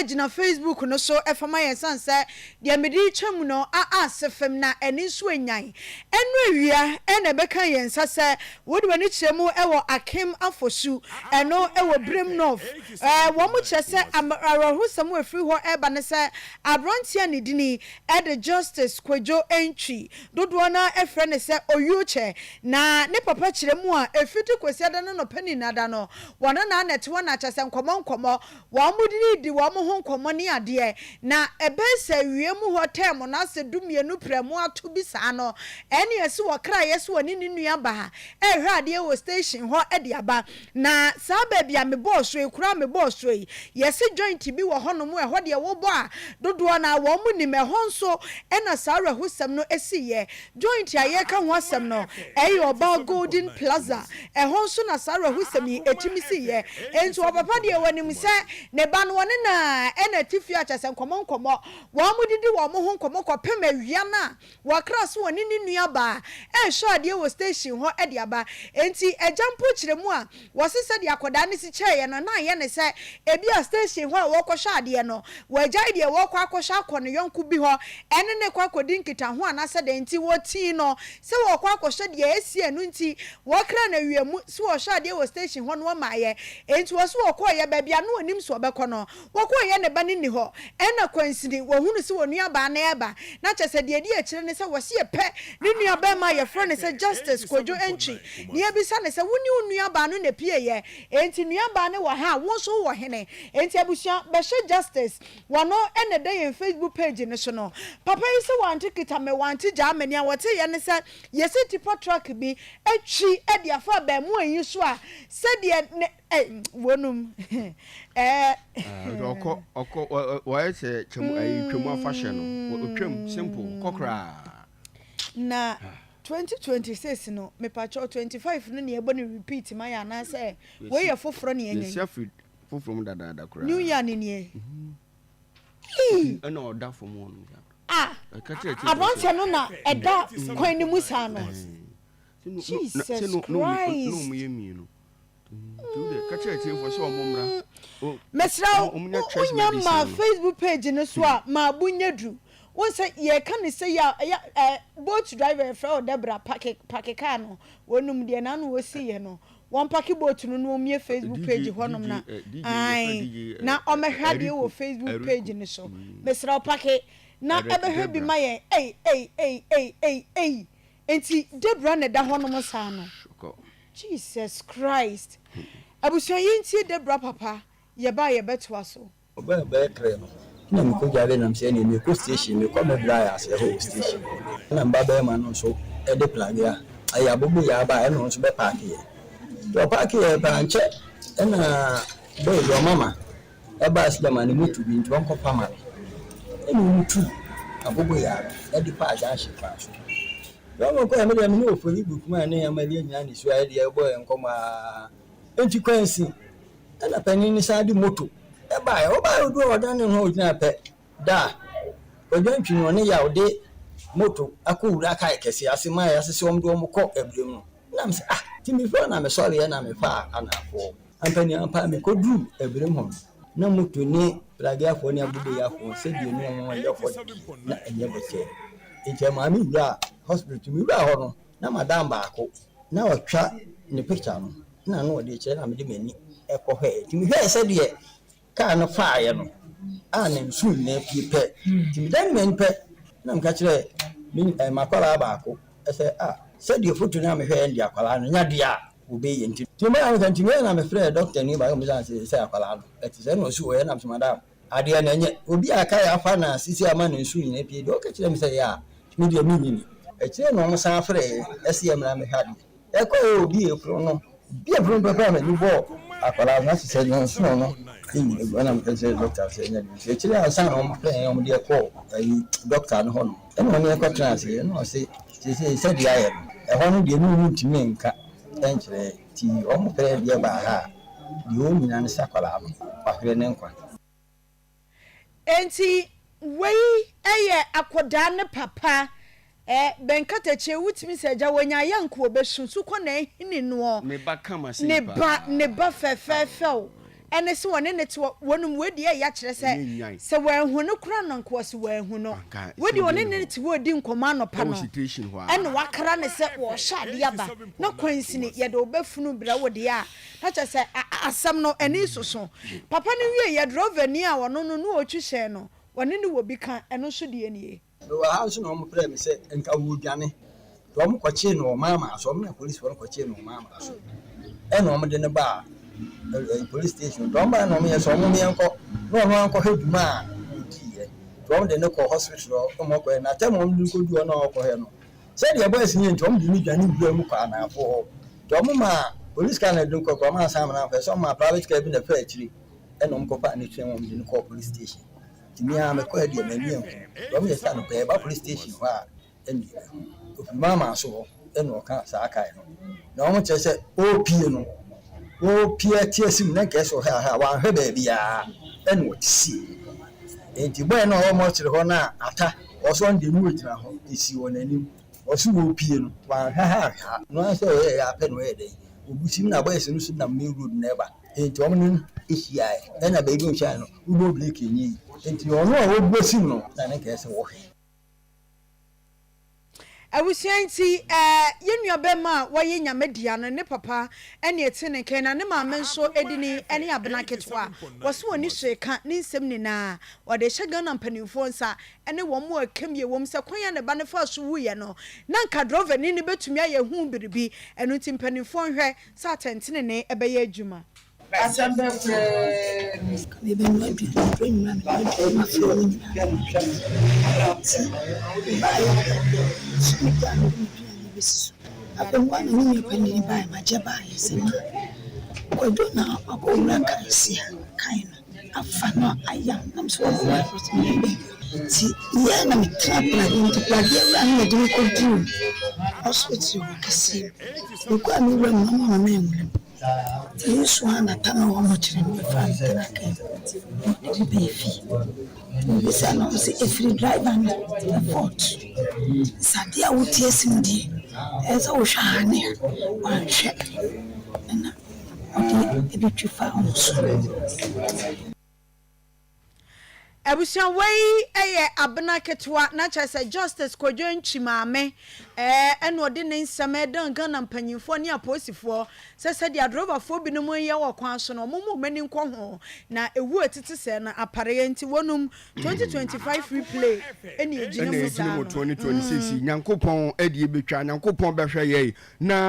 Yɛ gyina Facebook no so fa ma yɛn ɛsiane sɛ deɛ mede retwa mu no a ase fem na ɛne nso anyan. Ɛno awia na ɛbɛka yɛn nsa sɛ wode w'ani kyerɛ mu wɔ Akem Afosu, ɛno wɔ Birem North. Wɔn kyerɛ sɛ awerɛhosɛm a ɛfiri hɔ reba ne sɛ aberanteɛ a ne dini de Justice Kwadwo Antwi, dodoɔ no ara frɛ no sɛ Oyuokyɛ, na ne papa kyerɛ mu a ɛfiti Kwasiada no anɔpa nyinaa da no, wɔne no ara na ɛte hɔ na kyerɛ sɛ nkɔmmɔ nkɔmmɔ Wɔdidi wɔn ho nkɔmmɔ ne adeɛ, na ɛbɛyɛ sɛ awia mu hɔ tɛɛm no asɛ dumienu prɛmo ato bi saa no, ɛnneɛ se wɔkraeɛ se wɔne ne nua baa rehwɛ adeɛ wɔ station hɔ de aba. Na saa baabi a mebɔɔ soɔ yi, kuro a mebɔɔ soɔ yi, yɛse joint bi wɔ hɔnom, ɛhɔ deɛ wobɔ a, dodoɔ no ara wɔn nim, ɛhɔ nso na saa awerɛhosɛm no siiɛ. Joint a yɛreka ho asɛm no, ɛyɛ Ɔbaa Golden Plaza. Ɛhɔ nso na saa awerɛhosɛm yi tumi siiɛ. Enti ɔpapa deɛ ɔnim sɛ ne ba no ɔne no ara na ɛte fie a kyerɛ sɛ nkɔmmɔ nkɔmmɔ, wɔdidi wɔn ho nkɔmmɔ kɔpem awia no a wɔkra sɛ ɔne ne nuabaa rehwɛ adeɛ wɔ station hɔ de aba. Enti agya mpo kyerɛ mu a, wɔse sɛdeɛ akwadaa no si kyɛeɛ no na ayɛ no sɛ ebia station hɔ a wɔrekɔhwɛ adeɛ no, wagyae deɛ wɔrekɔ akɔhwɛ akɔ ne yɔnko bi hɔ ne no rekɔ akɔdi nkitaho anaasɛ dɛn nti wɔtii no sɛ wɔrekɔ akɔhwɛ deɛ asi ɛno nti wɔkra no awia mu sɛ wɔhwɛ adeɛ wɔ station hɔ no wɔmaeɛ enti wɔse wɔkɔeɛ baabi a na wɔnim sɛ wɔbɛkɔ no wɔkɔeɛ ne ba no nni hɔ ɛna kwansini wɔhunu sɛ wɔn nuabaa no reba na kyerɛ sɛ deɛ ɛdi akyire ne sɛ wɔse yɛpɛ ne nua barima a yɛfrɛ no sɛ Justice Kwadwo Antwi na yɛbisa no sɛ wo ne wo nuabaa no na ɛpieeɛ enti nuabaa no wɔ ha a wo nso wowɔ hene enti abusua bɛhyɛ Justice Wɔno na ɛda yɛn Facebook page no so no. Papa yi sɛ wante kita me wante gyaa me nea wɔteeɛ ne sɛ yɛsi tipa truck bi atwi de afa abaamuwa yi so a sɛdeɛ ne eh wɔnum eh. Ɔkɔ ɔkɔ wɔayɛ sɛ twam ayi twam afahyɛ no ɔtwam simple kɔ koraa. Na 2026 no mepakyɛw 25 no na yɛbɔ no repeat ma yɛ anaasɛ wei yɛ foforɔ na yɛanya yi. Yɛsi afiri foforɔ mu dadaada koraa. New year ni nie. Eii. Ɛna ɔda fam hɔ nom saa. Ah aberanteɛ no na ɛda kwan no mu saa no. Jesus Christ. Na ɔmo yɛ mmienu. Mesrɛ wo wonya ma Facebook page no so a ma bo nyɛ duru. Wohu sɛ yɛka no sɛ yɛ a ɛyɛ boat driver yɛfrɛ wo Debra pake pake car no wɔnum deɛ n'ano wɔsi yɛ no Wɔmpake boat no na wɔmmue Facebook page hɔnom na ae na ɔmmɛhwɛ adeɛ wɔ Facebook page no so. Mesrɛ wo pake na ɛbɛhwɛ bi ma yɛn. Ei ei ei ei ei ei Enti Debra na ɛda hɔnom saa no? Jesus Christ! Abusua yɛntie Debra papa, yɛba a yɛbɛtoa so. Ɔbaa bɛyɛ trɛ no na mekɔ dware nam sɛ ɛneɛ mekɔ station mekɔ me bra yɛ aseɛ hɔ wɔ station ɛna me ba bɛɛma no nso ɛde plagea ɛyɛ aboboyaa baa ɛna ɔno nso bɛ paake yɛ nti ɔpaake yɛ pɛ ankyɛ ɛna bɛɛ bi ɔmama ɛbaa sɛ gyama ne moto bi nti ɔnkɔ pa ma no ɛna ɔmu tu aboboyaa no ɛde faa junction kwan so nti ɔmo kɔɛ me deɛ me ne ofori bukuma ne amalia nyinaa ne sua ɛdeɛ ɛbɔ yɛ nkɔmɔ aa nti kwansi Ɛnna panin no san de moto baeɛ. Ɔbaeɛ ɔduruu hɔ ɔdan ne ho a ɔgyinaa pɛ da a Kwadwo no ɔne Yaw de moto akɔwura kae kɛseɛ ase maa yɛasese wɔn de wɔn kɔ abirem no. Ɛnna mese ah! Nti mefiri hɔ na mesɔreeɛ na mefaa Anafoɔ. Ampaniampa mekɔduruu abirem hɔ no, na moto ne Pragueafoɔ ne Aboboyafoɔ sɛdeɛ ne wɔn yɛ hɔ deɛ na ɛnyɛ bɛtɛɛ. Nti ɛmaa mewuraa hospital. Nti mewuraa hɔ no, na madam baako na ɔtwa ne picture no na na ɔde rekyerɛ na mede m'ani kɔhwɛɛ. Nti mehwɛɛ sɛdeɛ kaa no faeɛ no a na nsuo nyinaa pue pɛ. Nti medan m'ani pɛ na meka kyerɛɛ me eh, m'akwadaa baako sɛ ah sɛdeɛ foto no a mehwɛɛ no deɛ akwadaa no nya deɛ a wɔbɛyɛ nti. Nti maa meka nti meyɛ na mefrɛɛ dɔkotani baako mesan sɛ sɛ akwadaa no ɛte sɛ na ɔsi wɔyɛ na mesɛ madam adeɛ no ɛnyɛ obi a kae afa na sisi ama ne nsuo nyinaa pue deɛ ɔka kyerɛ me sɛ yɛ a me deɛ menni ni. Akyire na wɔsan frɛɛ ɛsɛ yɛ mmra mehwɛ adeɛ. Ɛkɔeɛ obi efunu no bi efunu pɛpɛ a m'ani bɔɔ akwadaa no ase sɛ ne nsono no nyina gu ɛna meka kyerɛ dɔkta sɛ ɛnyɛ den nti akyire ansa na wɔn frɛ yɛn wɔn de ɛkɔɔ ayi dɔkta no hɔ no ɛna wɔn yɛn kɔtena ase ɛna ɔse seesei sɛdeɛ ayɛ no ɛhɔ no deɛ ne wɔn ntumi nka ɛnkyerɛ nti wɔn frɛ deɛ baa ha a deɛ wɔn nyina ne sɛ akwadaa no wahwere ne nkwa. Enti wei yɛ akɔdaa ne papa eh bɛn katakyie wotumi sɛ agya wanya ayɛ nka ɔbɛsu so kɔ na ahini noɔ Ne ba kama sei ne ba paa. ne ba fɛfɛɛfɛw. Ɛne sɛ wɔne no te hɔ, wɔnom wei deɛ ɛya kyerɛ sɛ sɛ wɔanhu no koraa no anka wɔse wɔanhu no. Wei deɛ ɔne no te hɔ redi nkɔmmɔ anɔpa no ɛna wakra no sɛ wɔrehyɛ adeɛ aba na kwansini yɛde wo bɛfunu brɛ wo deɛ a na kyerɛ sɛ asɛm no ani soso. Papa no wieeɛ drɔvani a ɔno no na ɔretwi hyɛn no wɔne no wɔ bi ka ɛno nso deɛ nie. Mewɔ ha nso na wɔfrɛɛ me sɛ nka wɔredwane. Nti wɔkɔkyee no wɔ Maamaa so, wɔne apolisifoɔ no kɔkyee no wɔ Maamaa so. Ɛna wɔde no baa ɛɛ police station. Nti wɔbaeɛ na wɔyɛ sɛ wɔn yɛnkɔ na ɔno ankɔhwɛ dwuma a ɔdiiɛ. Nti wɔde no kɔɔ hospital hɔ na wɔkɔhwɛ. Na tɛm a wɔde no kɔduu hɔ na ɔrekɔhwɛ no, sɛdeɛ boys no yɛ nti wɔde no dwane wuraa mu kɔɔ anaafoɔ hɔ. Nti wɔmaa police car na ɛde no kɔɔ koraa wɔansan amma no amfa, ɛsɛ wɔmaa private car bi na ɛfaa akyire ɛna wɔkɔfaa no tua wɔde no kɔɔ police station. Nti me ara mekɔɛ deɛ m'ani anhu. Dɔm yɛ sɛ anɔpa yɛba police station hɔ a ɛna yɛbɛhu. Ofiri Maamaa so hɔ ɛna ɔka saa kae no. Na wɔn kyerɛ sɛ ɔrepie no, ɔrepie ate asi mu na nka ɛsɛ ɔhwɛ ahwɛ a wanhwɛ baabiara ɛna ɔte sii. Nti bɔyɛ no a ɔwɔ mɔkyere hɔ no a ata ɔsɛ ɔno deɛ ne ɔgyina hɔ ɛsi wɔn anim. Ɔse ɔrepie no wanhwɛ ha anhwɛ ha. No ara sɛ ɔyɛɛ yɛ apɛ na ɔyɛ dɛn ɔbusim na boys no nso nam main road na ɛba. Enti wɔn ne no hyiae, ɛnna baabi a ohyiae no, wobɔɔ biriki nyɛ yi. Enti ɔno a wabu asim no na ne nkae sɛ wɔhwɛ. Abusua nti eh, yɛn nua bɛɛma a wayɛ Nyame dea no, ne papa ɛne ɛte ne nka, na ne maame nso edini ɛne abena ketewa. Wɔse wɔn ani so reka ne nsɛm nyinaa. Wɔde rehyɛ Ghana mpanimfoɔ nsa ɛne wɔn a ɛka mie wɔm sɛ kwan a ne ba no faa so wuiɛ no, na nka drɔvani no bɛtumi ayɛ ho biribi. Ɛno nti mpanimfoɔ nhwɛ Sɛ atɛntenenee bɛyɛ adwuma. Asɛm bɛn koraa ni? Nka mebɛnoa aduane berɛ nyinaa menoa aduane ma fie hɔ nyinaa nti mebaeɛ a so me gya a mede m'aduane bɛsi so. Afei hɔ ara na me nua panin baeɛ Magyɛ baeɛ sɛ ma Kwadwo na wakɔ wura Kansia kan no. Afa no ayam na mesɛ wɔboa ɔsɛ meyɛ dɛn nti meyɛɛ na metena pradeɛ nti pradeɛ wura no na ɛde me kɔduruu hospital hɔ kɛseɛ mu mekɔ a me wura mu na ɔmo ama me nwura mu nti me nso a na tam a wɔn kyerɛ me bɛfa me tena kaa mu na ɔde me bɛɛ fie mebisa na ɔmo sɛ ɛfiri driver no fault sɛ adeɛ a wote asi mu deɛ ɛyɛ sɛ wohwɛ ha ne ha wanhwɛ ɛna Ɔde ebi twi fa wɔn so. Abusua wei yɛ abena ketewa na kyerɛ sɛ Justice Kwadwo Antwi maame ɛna ɔde ne nsɛm ɛdan Ghana mpanyinfoɔ ne apolisifoɔ sɛ sɛdeɛ adrɔbafoɔ binom yɛ wɔ kwan so no wɔn mma wɔn ani nkɔ ho na ewu a ɛtete sɛɛ no apareɛ nti wɔnom 2025 replay ɛna ɛgyina mu saa no. 2026 Nyankopɔn ɛdeɛ bɛtwa Nyankopɔn bɛhwɛ yɛn na.